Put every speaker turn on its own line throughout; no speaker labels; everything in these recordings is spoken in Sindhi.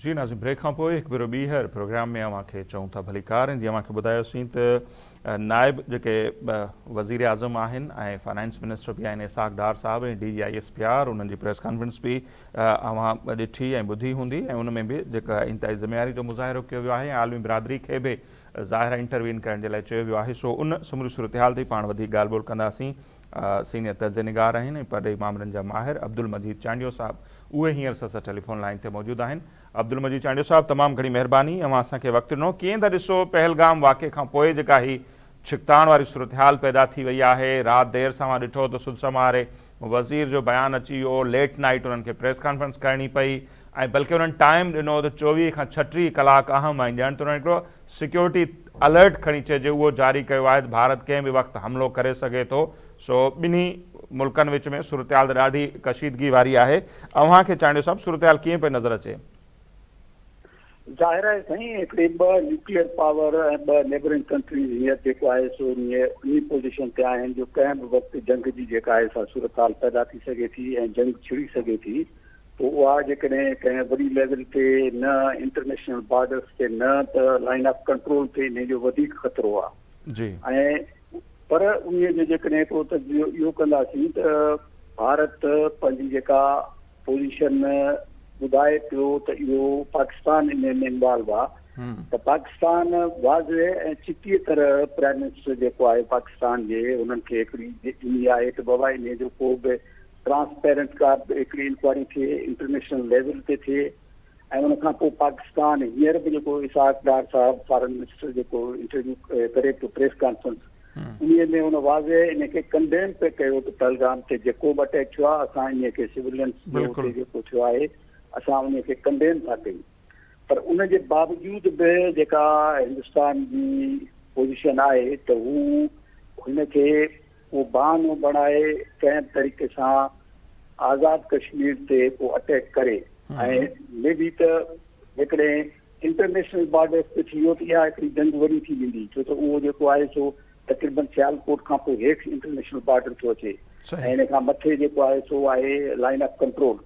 جي ناظرين بريڪ کان پوء هڪ ڀيرو ٻيهر پروگرام ۾ اوهان کي چئون ٿا ڀليڪار ۽ جيئن اوهان کي ٻڌايوسين ته نائب جيڪي وزير اعظم آهن ۽ فنانس منسٽر به آهن اسحاق ڊار صاحب ۽ D G I S P R انهن جي پريس ڪانفرنس به اوهان ڏٺي ۽ ٻڌي هوندي ۽ ان ۾ به جيڪا انتهائي ذميواري جو مظاهرو ڪيو ويو آهي ۽ عالمي برادري کي به ظاهر انٽروين ڪرڻ جي لاء چيو ويو آهي سو ان سموري صورتحال تي پاڻ وڌيڪ ڳالهه ٻولهه ڪنداسين سينيئر تجزيه نگار آهن ۽ پرڏيهي مامرن جا ماهر عبدالمجيد چانڊيو صاحب اهي هينئر اسان سان ٽيليفون لائين تي موجود آهن. عبدالمجيد چانڊيو صاحب تمام گهڻي مهرباني اوهان اسان کي وقت ڏنو. ڪيئن ٿا ڏسو پهلگام واقعي کان پوء جيڪا هي ڇڪتاڻ واري صورتحال پيدا ٿي وئي آهي رات دير سان اوهان ڏٺو ته سڌ سماء واري وزير جو بيان اچي ويو ليٽ نائيٽ انهن کي پريس ڪانفرنس ڪرڻي پئي ۽ بلڪه انهن ٽائيم ڏنو ته 24 کان 36 ڪلاڪ اهم آهن ڄڻ ته انهن هڪڙو سيڪيورٽي الرٽ کڻي چئجي اهو جاري ڪيو آهي ته ڀارت ڪنهن به وقت حملو ڪري سگهي ٿو سو ٻنهي ملڪن وچ ۾ صورتحال ته ڏاڍي ڪشيدگي واري آهي اوهان کي چانڊيو صاحب صورتحال ڪيئن پئي نظر اچي؟
ظاهر آهي سائين هڪڙي ٻه نيوڪليئر پاور ۽ ٻه نيبرنگ ڪنٽريز هينئر جيڪو آهي سو انهي پوزيشن تي آهن جو ڪنهن به وقت جنگ جي جيڪا آهي سا صورتحال پيدا ٿي سگهي ٿي ۽ جنگ ڇڙي سگهي ٿي پوء اها جيڪڏهن ڪنهن وڏي ليول تي نه انٽرنيشنل بارڊرز تي نه ته لائن آف ڪنٽرول تي انهي جو وڌيڪ خطرو آهي
جي
۽ پر انهي جو جيڪڏهن هڪڙو تجزيو اهو ڪنداسين ته ڀارت پنهنجي جيڪا پوزيشن ٻڌائي پيو ته اهو پاڪستان انهي ۾ انوالو آهي ته پاڪستان واضح ۽ چٽي طرح پرائم منسٽر جيڪو آهي پاڪستان جي انهن کي هڪڙي ڏني آهي ته بابا انهي جو ڪو به ٽرانسپيرنٽ ڪا به هڪڙي انڪوائري ٿئي انٽرنيشنل ليول تي ٿئي ۽ ان کان پوء پاڪستان هينئر به جيڪو اسحاق ڊار صاحب فارن منسٽر جيڪو انٽرويو ڪري پيو پريس ڪانفرنس انهي ۾ هن واضح ان کي ڪنڊيم پئي ڪيو ته پهلگام تي جيڪو به اٽيڪ ٿيو آهي اسان انهي کي سولينس جو اتي جيڪو ٿيو آهي اسان انهي کي ڪنڊيم ٿا ڪيون پر ان جي باوجود به جيڪا هندستان جي پوزيشن آهي ته هو هن کي ڪو بهانو بڻائي ڪنهن به طريقي سان آزاد ڪشمير تي ڪو اٽيڪ ڪري ۽ مي بي ته جيڪڏهن انٽرنيشنل بارڊرز تي ٿي ويو ته اها هڪڙي جنگ وڏي ٿي ويندي ڇو ته اهو جيڪو آهي سو تقريبن سيالڪوٽ کان پوء هيٺ انٽرنيشنل بارڊر ٿو اچي ۽ ان کان مٿي جيڪو آهي سو آهي line of control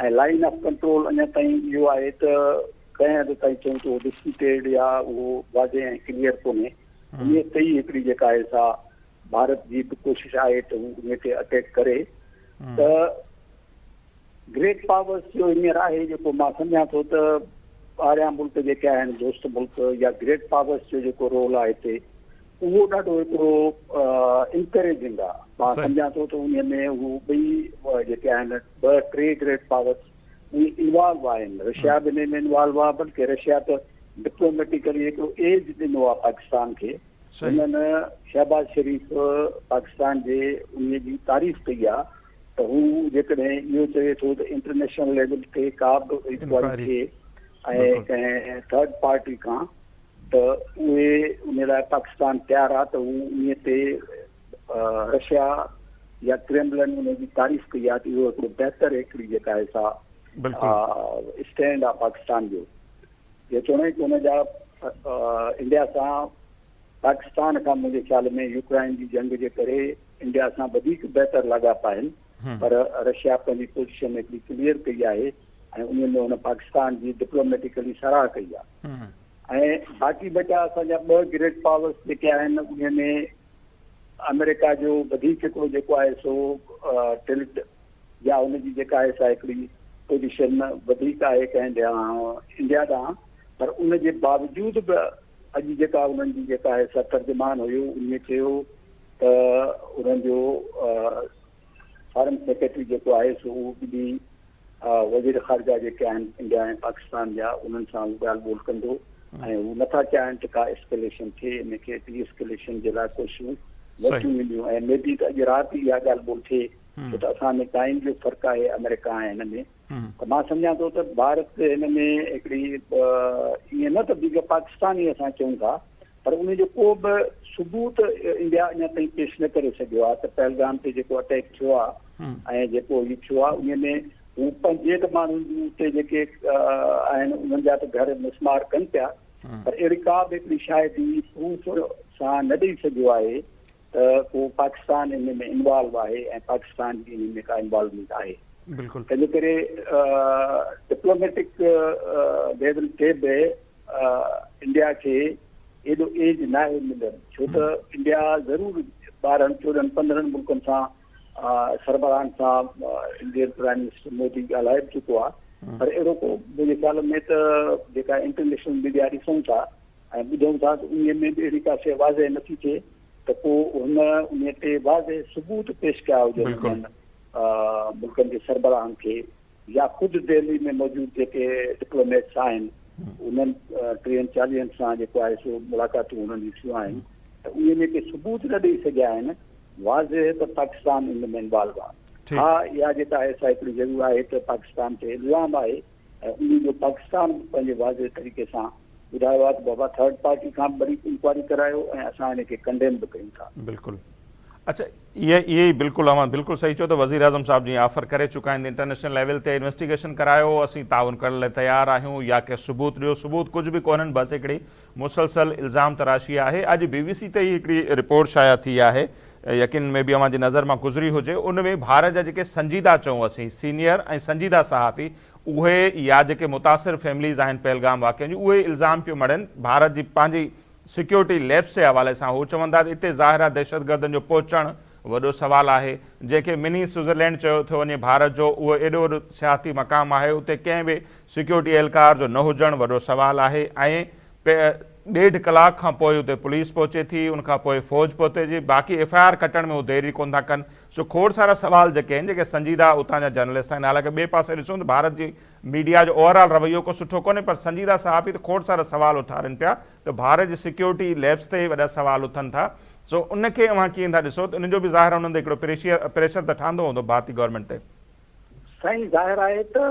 ۽ line of control اڃا تائين اهو آهي ته ڪنهن حد تائين چئون ته اهو ڊسپيوٽيڊ يا اهو واضح ۽ ڪليئر ڪونهي انهي تي ئي هڪڙي جيڪا آهي سا ڀارت جي به ڪوشش آهي ته هو انهي تي اٽيڪ ڪري ته گريٽ پاورز جو هينئر آهي جيڪو مان سمجهان ٿو ته ٻاهريان ملڪ جيڪي آهن دوست ملڪ يا گريٽ پاورز جو جيڪو رول آهي هتي اهو ڏاڍو هڪڙو انڪريجنگ آهي مان سمجهان ٿو ته انهي ۾ هو ٻئي جيڪي آهن ٻه ٽي گريٽ پاورز اهي انوالو آهن رشيا به انهي ۾ انوالو آهي بلڪه رشيا ته ڊپلوميٽيڪلي هڪڙو ايج ڏنو آهي پاڪستان کي هنن شهباز شريف پاڪستان جي انهي جي تعريف ڪئي آهي ته هو جيڪڏهن اهو چوي ٿو ته انٽرنيشنل ليول تي ڪا به انڪوائري ٿئي ۽ ڪنهن ٿرڊ پارٽي کان ته اهي ان لاء پاڪستان تيار آهي ته هو انهي تي رشيا يا ڪريملن ان جي تعريف ڪئي آهي ته اهو هڪڙو بهتر هڪڙي جيڪا آهي سا اسٽينڊ آهي پاڪستان جو. جيتوڻيڪ ان جا انڊيا سان پاڪستان کان منهنجي خيال ۾ يوڪرائن جي جنگ جي ڪري انڊيا سان وڌيڪ بهتر لاڳاپا آهن پر رشيا پنهنجي پوزيشن هڪڙي ڪليئر ڪئي آهي ۽ ان ۾ هن پاڪستان جي ڊپلوميٽيڪلي ساراهه ڪئي آهي ۽ باقي بچا اسان جا ٻه گريٽ پاورس جيڪي آهن ان ۾ آمريڪا جو وڌيڪ هڪڙو جيڪو آهي سو ٽلٽ يا ان جي جيڪا آهي سا هڪڙي پوزيشن وڌيڪ آهي ڪنهن ڏانهن انڊيا ڏانهن پر ان جي باوجود به اڄ جيڪا انهن جي جيڪا آهي سا ترجمان هيو انهي چيو ته انهن جو فارن سيڪريٽري جيڪو آهي سو اهو ٻنهي وزير خارجه جيڪي آهن انڊيا ۽ پاڪستان جا انهن سان هو ڳالهه ٻولهه ڪندو ۽ هو نٿا چاهين ته ڪا اسڪليشن ٿئي ان کي ڊي اسڪليشن جي لاء ڪوششون ورتيون وينديون ۽ مي بي ته اڄ رات ئي اها ڳالهه ٻولهه ٿئي ڇو ته اسان ۾ ٽائيم جو فرق آهي آمريڪا ۽ هن ۾ ته مان سمجهان ٿو ته ڀارت هن ۾ هڪڙي ائين نه ته بيگه پاڪستان ئي اسان چئون ٿا پر ان جو ڪو به ثبوت انڊيا اڃا تائين پيش نه ڪري سگهيو آهي ته پهلگام تي جيڪو اٽيڪ ٿيو آهي ۽ جيڪو هي ٿيو آهي ان ۾ هو پنهنجي ته ماڻهن جون اتي جيڪي آهن انهن جا ته گهر مسمار ڪن پيا پر اهڙي ڪا به هڪڙي شاهدي پروف سان نه ڏئي سگهيو آهي ته ڪو پاڪستان ان ۾ انوالو آهي ۽ پاڪستان جي ان ۾ ڪا انوالومينٽ آهي.
بلڪل.
تنهنجي ڪري ڊپلوميٽڪ ليول تي به انڊيا کي ايڏو ايج ناهي مليل، ڇو ته انڊيا ضرور 12، 14، 15 ملڪن سان سربراهن سان انڊين پرائم منسٽر مودي ڳالهائي به چڪو آهي، پر اهڙو ڪو منهنجي خيال ۾ ته جيڪا انٽرنيشنل ميڊيا ڏسون ٿا ۽ ٻڌون ٿا ته انهي ۾ به اهڙي ڪا شيء واضح نٿي ٿئي ته ڪو هن انهي تي واضح ثبوت پيش ڪيا هجن انهن ملڪن جي سربراهن کي يا خود دهلي ۾ موجود جيڪي ڊپلوميٽس آهن انهن ٽيهن چاليهن سان جيڪو آهي سو ملاقاتون هنن جون ٿيون آهن ته انهي ۾ ڪي ثبوت نه ڏئي سگهيا آهن واضح ته پاڪستان ان ۾ انوالو آهي. ها اها جيڪا آهي سا هڪڙي ضرور آهي ته پاڪستان تي الزام آهي ۽ انهي جو پاڪستان به پنهنجي واضح طريقي سان ٻڌايو آهي ته بابا ٿرڊ پارٽي کان به وري انڪوائري ڪرايو ۽ اسان ان کي ڪنڊيم به ڪيون ٿا.
بلڪل اڇا اهي اهي ئي بلڪل اوهان بلڪل صحيح چيو ته وزيراعظم صاحب جيئن آفر ڪري چڪا آهن ته انٽرنيشنل ليول تي انويسٽيگيشن ڪرايو اسين تعاون ڪرڻ لاء تيار آهيون يا ڪي ثبوت ڏيو ثبوت ڪجهه به ڪونهن بس هڪڙي مسلسل الزام تراشي آهي اڄ بي بي سي تي ئي هڪڙي رپورٽ شايع ٿي آهي يقين ۾ به اوهان جي نظر مان گذري هجي ان ۾ ڀارت جا جيڪي سنجيده چئون اسين سينيئر ۽ سنجيده صحافي اهي يا جيڪي متاثر فيمليز آهن پهلگام واقعن جون اهي الزام پيو مڙهن ڀارت جي پنهنجي سيڪيورٽي ليپس جي حوالي سان هو چون ٿا ته اتي ظاهر آهي دهشتگردن جو پهچڻ وڏو سوال آهي جنهن کي مني سوئٽزرلينڊ چيو ٿو وڃي ڀارت جو اهو ايڏو وڏو سياحتي مقام آهي اتي ڪنهن به سيڪيورٽي اهلڪار جو نه هجڻ وڏو سوال آهي ۽ ڏيڍ ڪلاڪ کان پوء اتي پوليس پهچي ٿي ان کان پوء فوج پهتي ٿي باقي ايف I R ڪٽڻ ۾ هو دير ئي ڪونه ٿا ڪن سو کوڙ سارا سوال جيڪي آهن جيڪي سنجيده اتان جا جرنلسٽ آهن حالانڪه ٻئي پاسي ڏسون ته ڀارت جي ميڊيا جو اوور آل رويو ڪو سٺو ڪونهي پر سنجيده صحافي ته کوڙ سارا سوال اٿارين پيا ته ڀارت جي سيڪيورٽي ليپس تي وڏا سوال اٿن ٿا سو ان کي اوهان ڪيئن ٿا ڏسو ته ان جو به ظاهر انهن تي هڪڙو پريشر ته ٺهندو هوندو ڀارتي گورنمينٽ تي.
سائين ظاهر آهي ته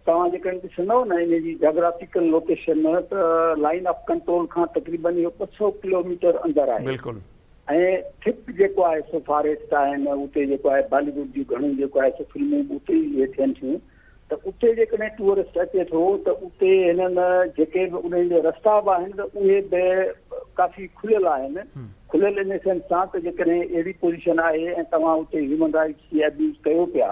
توهان جيڪڏهن ڏسندؤ نه ان جي جاگرافيڪل لوڪيشن ته لائين آف ڪنٽرول کان تقريبن اهو 200 ڪلوميٽر اندر آهي.
بلڪل.
۽ ٿڪ جيڪو آهي سو فاريسٽ آهن اتي جيڪو آهي بالي ووڊ جون گهڻيون جيڪو آهي سو فلمون به اتي ئي اهي ٿين ٿيون ته اتي جيڪڏهن ٽوئرسٽ اچي ٿو ته اتي هنن جيڪي به انهن جا رستا به آهن ته اهي به ڪافي کليل آهن کليل ان سينس سان ته جيڪڏهن اهڙي پوزيشن آهي ۽ توهان اتي هيومن رائٽس جي ابيوز ڪيو پيا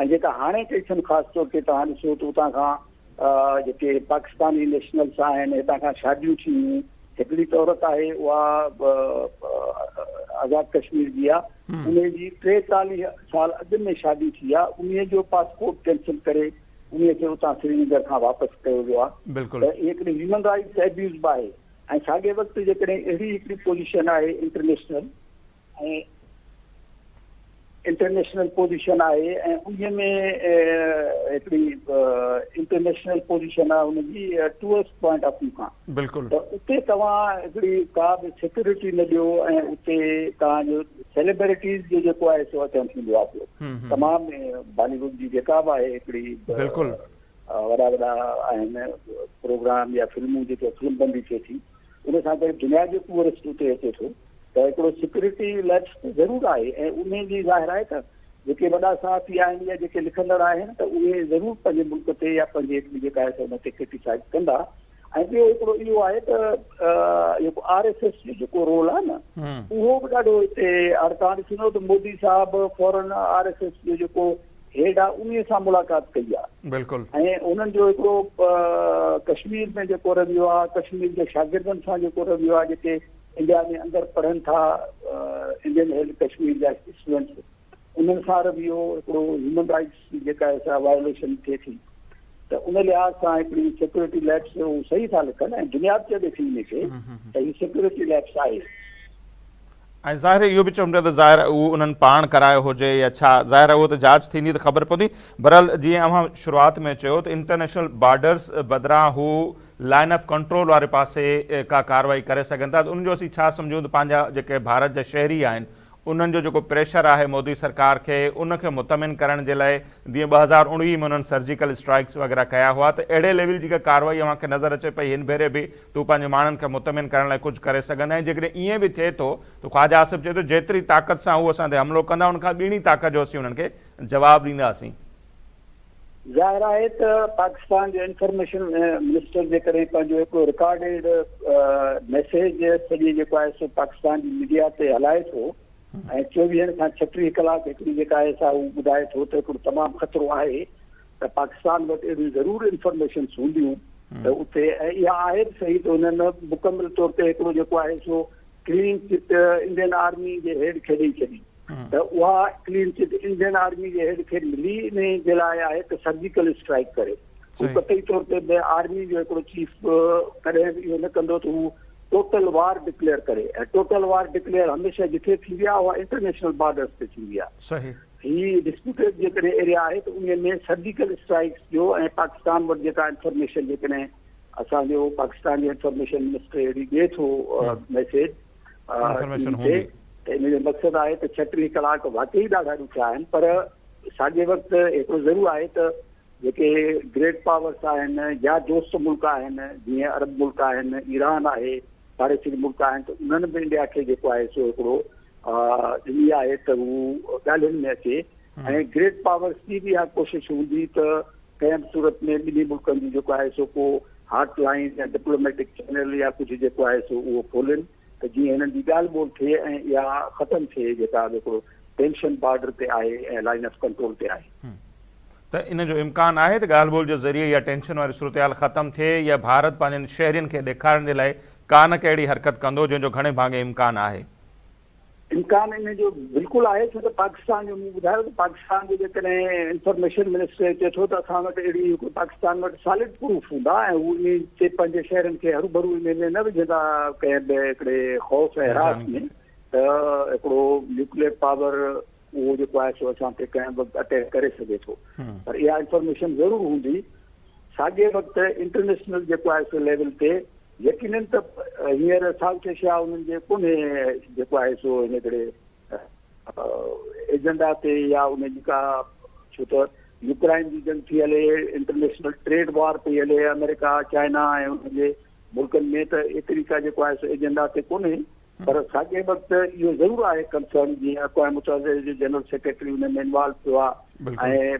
۽ جيڪا هاڻي ڪئي ٿين خاص طور تي توهان ڏسو ته اتان کان جيڪي پاڪستاني نيشنلس آهن هتان کان شاديون ٿي ويون هڪڙي ته عورت آهي اها آزاد ڪشمير جي آهي ان جي 43 سال اڳ ۾ شادي ٿي آهي ان جو پاسپورٽ ڪينسل ڪري ان کي اتان سرينگر کان واپس ڪيو ويو آهي
ته
هي هڪڙي هيومن رائٽس ابيوز به آهي ۽ ساڳئي وقت جيڪڏهن اهڙي هڪڙي پوزيشن آهي انٽرنيشنل ۽ انٽرنيشنل پوزيشن آهي ۽ انهي ۾ هڪڙي انٽرنيشنل پوزيشن آهي ان جي ٽوئرسٽ پوائنٽ آف ويو کان
بلڪل
ته اتي توهان هڪڙي ڪا به سيڪيورٽي نه ڏيو ۽ اتي توهان جو سيليبرٽيز جو جيڪو آهي سو اچڻ ٿيندو آهي پيو تمام بالي ووڊ جي جيڪا به آهي هڪڙي
بلڪل
وڏا وڏا آهن پروگرام يا فلمون جيڪي فلم بندي ٿئي ٿي ان سان گڏ دنيا جو ٽوئرسٽ اتي اچي ٿو ته هڪڙو سيڪيورٽي ليپس ته ضرور آهي ۽ انهي جي ظاهر آهي ته جيڪي وڏا صحافي آهن يا جيڪي لکندڙ آهن ته اهي ضرور پنهنجي ملڪ تي يا پنهنجي هڪڙي جيڪا آهي ان تي ڪرٽيسائز ڪندا ۽ ٻيو هڪڙو اهو آهي ته جيڪو آر ايس ايس جو جيڪو رول آهي نه اهو به ڏاڍو هتي هاڻي توهان ڏسندو ته مودي صاحب فورن آر ايس ايس جو جيڪو هيڊ آ انهي سان ملاقات ڪئي آ.
بلڪل.
۽ انهن جو هڪڙو ڪشمير ۾ جيڪو رويو آ ڪشمير جي شاگردن سان جيڪو رويو آ جيڪي انڊيا ۾ اندر پڙهن ٿا انڊين هيلڊ ڪشمير جا اسٽوڊنٽس انهن سان رويو هڪڙو هيومن رائٽس جي جيڪا آهي سا وائوليشن ٿئي ٿي ته ان لحاظ سان هڪڙي سيڪيورٽي ليپس هو صحيح ٿا لکن ۽ دنيا به چوي ٿي ان کي ته هي سيڪيورٽي ليپس آهي.
۽ ظاهر اهو به چون پيا ته ظاهر اهو انهن پاڻ ڪرايو هجي يا ڇا ظاهر اهو ته جاچ ٿيندي ته خبر پوندي بهرحال جيئن اوهان شروعات ۾ چيو ته انٽرنيشنل بارڊرز بدران هو لائن آف ڪنٽرول واري پاسي ڪا ڪارروائي ڪري سگهن ٿا ته ان جو اسين ڇا سمجهون ته پنهنجا جيڪي ڀارت جا شهري آهن انهن جو جيڪو پريشر آهي مودي سرڪار کي ان کي مطمئن ڪرڻ جي لاء جيئن 2019 ۾ انهن سرجيڪل اسٽرائيڪس وغيره ڪيا هئا ته اهڙي ليول جي ڪا ڪارروائي اوهان کي نظر اچي پئي هن ڀيري به ته هو پنهنجي ماڻهن کي مطمئن ڪرڻ لاء ڪجهه ڪري سگهندا ۽ جيڪڏهن ائين به ٿئي ٿو ته خواجه آصف چئي ٿو جيتري طاقت سان هو اسان تي حملو ڪندا ان کان ٻيڻي طاقت جو اسين انهن کي جواب ڏينداسين.
ظاهر آهي ته پاڪستان جو انفارميشن منسٽر جيڪڏهن پنهنجو هڪڙو رڪارڊيڊ ميسيج سڄي جيڪو آهي سو پاڪستان جي ميڊيا تي هلائي ٿو ۽ چوويهن کان ڇٽيهه ڪلاڪ هڪڙي جيڪا آهي سا هو ٻڌائي ٿو ته هڪڙو تمام خطرو آهي ته پاڪستان وٽ اهڙيون ضرور انفارميشنس هونديون ته اتي ۽ اها آهي به صحيح ته انهن مڪمل طور تي هڪڙو جيڪو آهي سو ڪلين چٽ انڊين آرمي جي هيڊ کي ڏئي ڇڏي ته اها ڪلين چٽ انڊين آرمي جي هيڊ کي ملي انهي جي لاء آهي ته سرجيڪل اسٽرائيڪ ڪري. هو قطعي طور تي به آرمي جو هڪڙو چيف ڪڏهن به اهو نه ڪندو ته هو ٽوٽل وار ڊڪليئر ڪري ۽ ٽوٽل وار ڊڪليئر هميشه جٿي ٿيندي آهي اها انٽرنيشنل بارڊرز تي ٿيندي آهي.
صحيح.
هي ڊسپيوٽيڊ جيڪڏهن ايريا آهي ته انهي ۾ سرجيڪل اسٽرائيڪس جو ۽ پاڪستان وٽ جيڪا انفارميشن جيڪڏهن اسان جو پاڪستان جو انفارميشن منسٽر اهڙي ڏئي ٿو ميسيج
انفارميشن هوندي
ته ان جو مقصد آهي ته 36 ڪلاڪ واقعي ڏاڍا ڏکيا آهن پر ساڳئي وقت هڪڙو ضرور آهي ته جيڪي گريٽ پاورس آهن يا دوست ملڪ آهن جيئن عرب ملڪ آهن، ايران آهي، پاڙيسري ملڪ آهن ته انهن به انڊيا کي جيڪو آهي سو هڪڙو ڏني آهي ته هو ڳالهين ۾ اچي ۽ گريٽ پاورس جي به اها ڪوشش هوندي ته ڪنهن به صورت ۾ ٻنهي ملڪن جي جيڪو آهي سو ڪو هاٽ لائين يا ڊپلوميٽڪ چينل يا ڪجهه جيڪو آهي سو اهو کولين ته جيئن هنن جي ڳالهه ٻولهه ٿئي ۽ اها ختم ٿئي جيڪا هڪڙو ٽينشن بارڊر تي آهي ۽ لائين آف ڪنٽرول تي آهي.
ته ان جو امڪان آهي ته ڳالهه ٻولهه جي ذريعي اها ٽينشن واري صورتحال ختم ٿئي يا ڀارت پنهنجن شهرين کي ڏيکارڻ جي لاء ڪا نه ڪا اهڙي حرڪت ڪندو جنهن جو گهڻي ڀاڱي امڪان آهي.
امڪان ان جو بلڪل آهي ڇو ته پاڪستان جو مون ٻڌايو ته پاڪستان جو جيڪڏهن انفارميشن منسٽر چئي ٿو ته اسان وٽ اهڙي هڪ پاڪستان وٽ سالڊ پروف هوندا ۽ هو انهي تي پنهنجي شهرين کي هروڀرو انهي ۾ نه وجهندا ڪنهن به هڪڙي خوف ۽ هراس ۾ ته هڪڙو نيوڪليئر پاور اهو جيڪو آهي سو اسان تي ڪنهن وقت اٽيڪ ڪري سگهي ٿو پر اها انفارميشن ضرور هوندي ساڳئي وقت انٽرنيشنل جيڪو آهي سو ليول تي يقينن ته هينئر سائوٿ ايشيا انهن جي ڪونهي جيڪو آهي سو هن ڪري ايجنڊا تي يا ان جي ڪا ڇو ته يوڪرائن جي جنگ ٿي هلي انٽرنيشنل ٽريڊ وار پئي هلي آمريڪا چائنا ۽ ان جي ملڪن ۾ ته ايتري ڪا جيڪو آهي سو ايجنڊا تي ڪونهي پر ساڳئي وقت اهو ضرور آهي ڪنسرن جيئن اقوام متحده جو جنرل سيڪريٽري ان ۾ انوالو ٿيو آهي ۽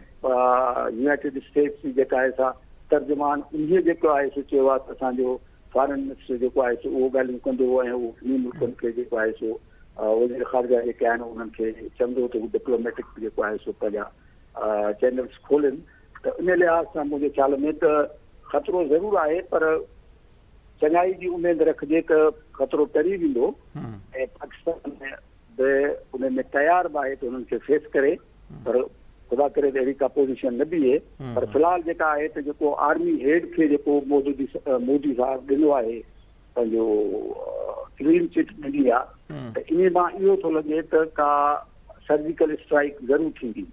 يونائيٽيڊ اسٽيٽس جي جيڪا آهي سا ترجمان انهيء جيڪو آهي سو چيو آهي ته اسان جو فارن منسٽر جيڪو آهي سو اهو ڳالهيون ڪندو ۽ اهو ٻنهي ملڪن کي جيڪو آهي سو وزير خارجه جيڪي آهن انهن کي چوندو ته هو ڊپلوميٽڪ جيڪو آهي سو پنهنجا چينلز کولين ته ان لحاظ سان منهنجي خيال ۾ ته خطرو ضرور آهي پر چڱائي جي اميد رکجي ته خطرو ٽري ويندو ۽ پاڪستان به ان ۾ تيار به آهي ته انهن کي فيس ڪري پر خدا ڪري ته اهڙي ڪا پوزيشن نه بيهي پر في الحال جيڪا آهي ته جيڪو آرمي هيڊ کي جيڪو مودي مودي صاحب ڏنو آهي پنهنجو ڪلين چٽ ڏني آهي ته انهي مان اهو ٿو لڳي ته ڪا سرجيڪل اسٽرائيڪ ضرور ٿيندي.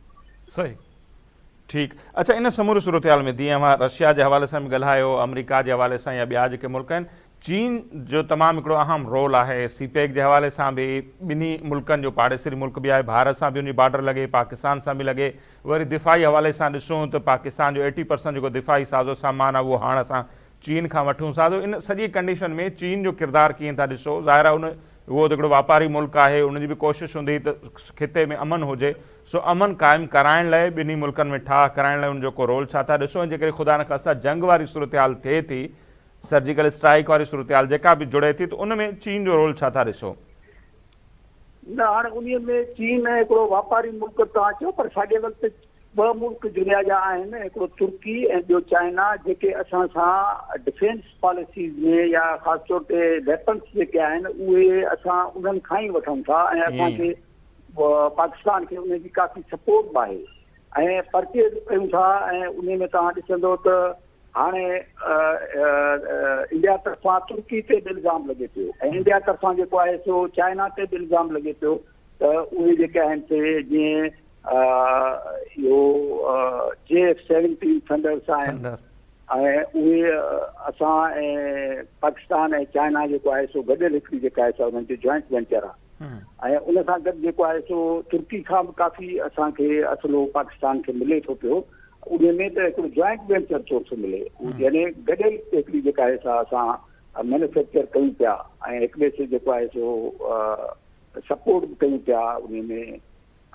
صحيح. ٺيڪ اڇا ان سموري صورتحال ۾ جيئن اوهان رشيا جي حوالي سان به ڳالهايو آمريڪا جي حوالي سان يا ٻيا جيڪي ملڪ آهن چين جو تمام هڪڙو اهم رول آهي سي پيڪ جي حوالي سان به ٻنهي ملڪن جو پاڙيسري ملڪ به آهي ڀارت سان به ان جي بارڊر لڳي پاڪستان سان به لڳي وري دفاعي حوالي سان ڏسون ته پاڪستان جو ايٽي پرسنٽ جيڪو دفاعي سازو سامان آهي اهو هاڻ اسان چين کان وٺون ٿا ته ان سڄي ڪنڊيشن ۾ چين جو ڪردار ڪيئن ٿا ڏسو؟ ظاهر آهي ان اهو ته هڪڙو واپاري ملڪ آهي ان جي به ڪوشش هوندي ته خطي ۾ امن هجي سو امن قائم ڪرائڻ لاء ٻنهي ملڪن ۾ ٺاهه ڪرائڻ لاء ان جو ڪو رول ڇا ٿا ڏسو ۽ جيڪڏهن خدا نخواسته جنگ واري صورتحال ٿئي ٿي سرجيڪل اسٽرائيڪ واري صورتحال جيڪا به جڙي ٿي ته ان ۾ چين جو رول ڇا ٿا ڏسو؟
نه هاڻي انهي ۾ چين هڪڙو واپاري ملڪ توهان چئو پر ساڳئي وقت ٻه ملڪ دنيا جا آهن هڪڙو ترڪي ۽ ٻيو چائنا جيڪي اسان سان ڊفينس پاليسيز ۾ يا خاص طور تي ويپنس جيڪي آهن اهي اسان انهن کان ئي وٺون ٿا ۽ اسان کي پاڪستان کي انهن جي ڪافي سپورٽ به آهي ۽ پرچيز به ڪيون ٿا ۽ انهي ۾ توهان ڏسندو ته هاڻي انڊيا طرفان ترڪي تي به الزام لڳي پيو ۽ انڊيا طرفان جيڪو آهي سو چائنا تي به الزام لڳي پيو ته اهي جيڪي آهن سي جيئن اهو جي ايف سيونٽين ٿنڊرس آهن ۽ اهي اسان ۽ پاڪستان ۽ چائنا جيڪو آهي سو گڏيل هڪڙي جيڪا آهي سا انهن جو جوائنٽ وينچر آهي ۽ ان سان گڏ جيڪو آهي سو ترڪي کان به ڪافي اسان کي اسلحو پاڪستان کي ملي ٿو پيو ان ۾ ته هڪڙو جوائنٽ وينچر طور ٿو ملي يعني گڏيل هڪڙي جيڪا آهي سا اسان مينوفيڪچر ڪيون پيا ۽ هڪ ٻئي سي جيڪو آهي سو سپورٽ به ڪيون پيا ان ۾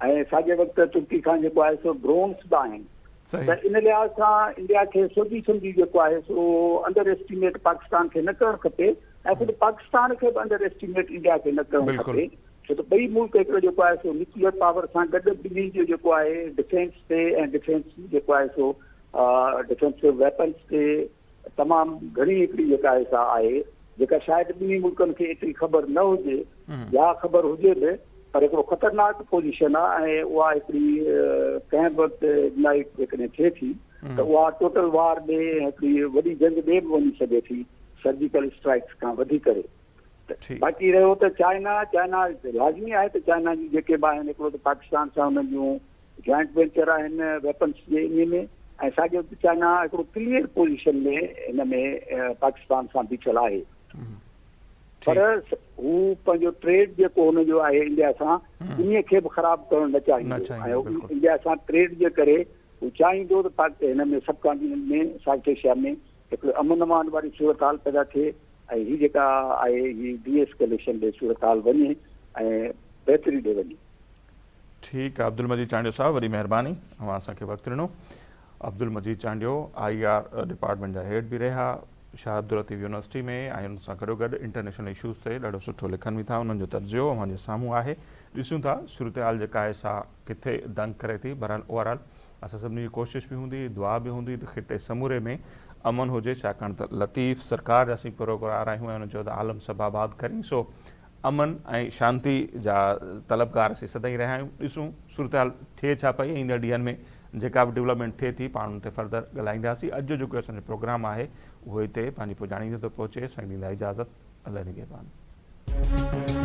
۽ ساڳئي وقت ترڪي کان جيڪو آهي سو ڊرونس به آهن ته ان لحاظ سان انڊيا کي سوچي سمجهي جيڪو آهي سو انڊر ايسٽيميٽ پاڪستان کي نه ڪرڻ کپي ۽ خود پاڪستان کي به انڊر ايسٽيميٽ انڊيا کي نه ڪرڻ کپي. ڇو ته ٻئي ملڪ هڪڙو جيڪو آهي سو نيوڪليئر پاور سان گڏ ٻنهي جو جيڪو آهي ڊفينس تي ۽ ڊفينس جيڪو آهي سو ڊفينس ويپنس تي تمام گهڻي هڪڙي جيڪا آهي سا آهي جيڪا شايد ٻنهي ملڪن کي ايتري خبر نه هجي يا خبر هجي به پر هڪڙو خطرناڪ پوزيشن آهي ۽ اها هڪڙي ڪنهن به وقت اگنائيٽ جيڪڏهن ٿئي ٿي ته اها ٽوٽل وار ڏي هڪڙي وڏي جنگ ڏي به وڃي سگهي ٿي سرجيڪل اسٽرائڪس کان وڌي ڪري. باقي رهيو ته چائنا، چائنا لازمي آهي ته چائنا جون جيڪي به آهن هڪڙو ته پاڪستان سان انهن جون جوائنٽ وينچر آهن ويپنس جي انهي ۾ ۽ ساڳيو وقت چائنا هڪڙو ڪليئر پوزيشن ۾ هن ۾ پاڪستان سان بيٺل آهي پر هو پنهنجو ٽريڊ جيڪو هن جو آهي انڊيا سان انهي کي به خراب ڪرڻ نه چاهيندو ۽ انڊيا سان ٽريڊ جي ڪري هو چاهيندو ته هن ۾ سب ڪانٽيننٽ ۾ سائوٿ ايشيا ۾ هڪڙو امن امان واري صورتحال پيدا ٿئي ۽ هي جيڪا آهي هي ڊي اسڪليشن ڏي صورتحال وڃي ۽ بهتري ڏي وڃي.
ٺيڪ آ عبدالمجيد چانڊيو صاحب وڏي مهرباني اوهان اسان کي وقت ڏنو. Abdul Majeed Chandio I R department جا هيڊ به رهيا شاهه عبداللطيف يونيورسٽي ۾ ۽ ان سان گڏوگڏ انٽرنيشنل اشوز تي ڏاڍو سٺو لکن به ٿا انهن جو تجزيو اوهان جي سامهون آهي ڏسون ٿا صورتحال جيڪا آهي سا ڪٿي دنگ ڪري ٿي بهرحال اوور آل اسان سڀني جي ڪوشش به هوندي، دعا به هوندي ته خطي سموري ۾ امن هجي ڇاڪاڻ ته لطيف سرڪار جا اسين پيروڪار آهيون ۽ هن چيو ته عالم سڀ آباد ڪرين سو امن ۽ شانتي جا طلبگار اسين سدائين رهيا آهيون ڏسون صورتحال ٿئي ڇا پئي ايندڙ ڏينهن ۾ جيڪا به ڊولپمينٽ ٿئي ٿي پاڻ ان تي فردر ڳالهائينداسين اڄ جو جيڪو اسان جو پروگرام آهي اهو هتي پنهنجي پڄاڻي تي ٿو پهچي سائين ڏيندا اجازت الله نگهبان.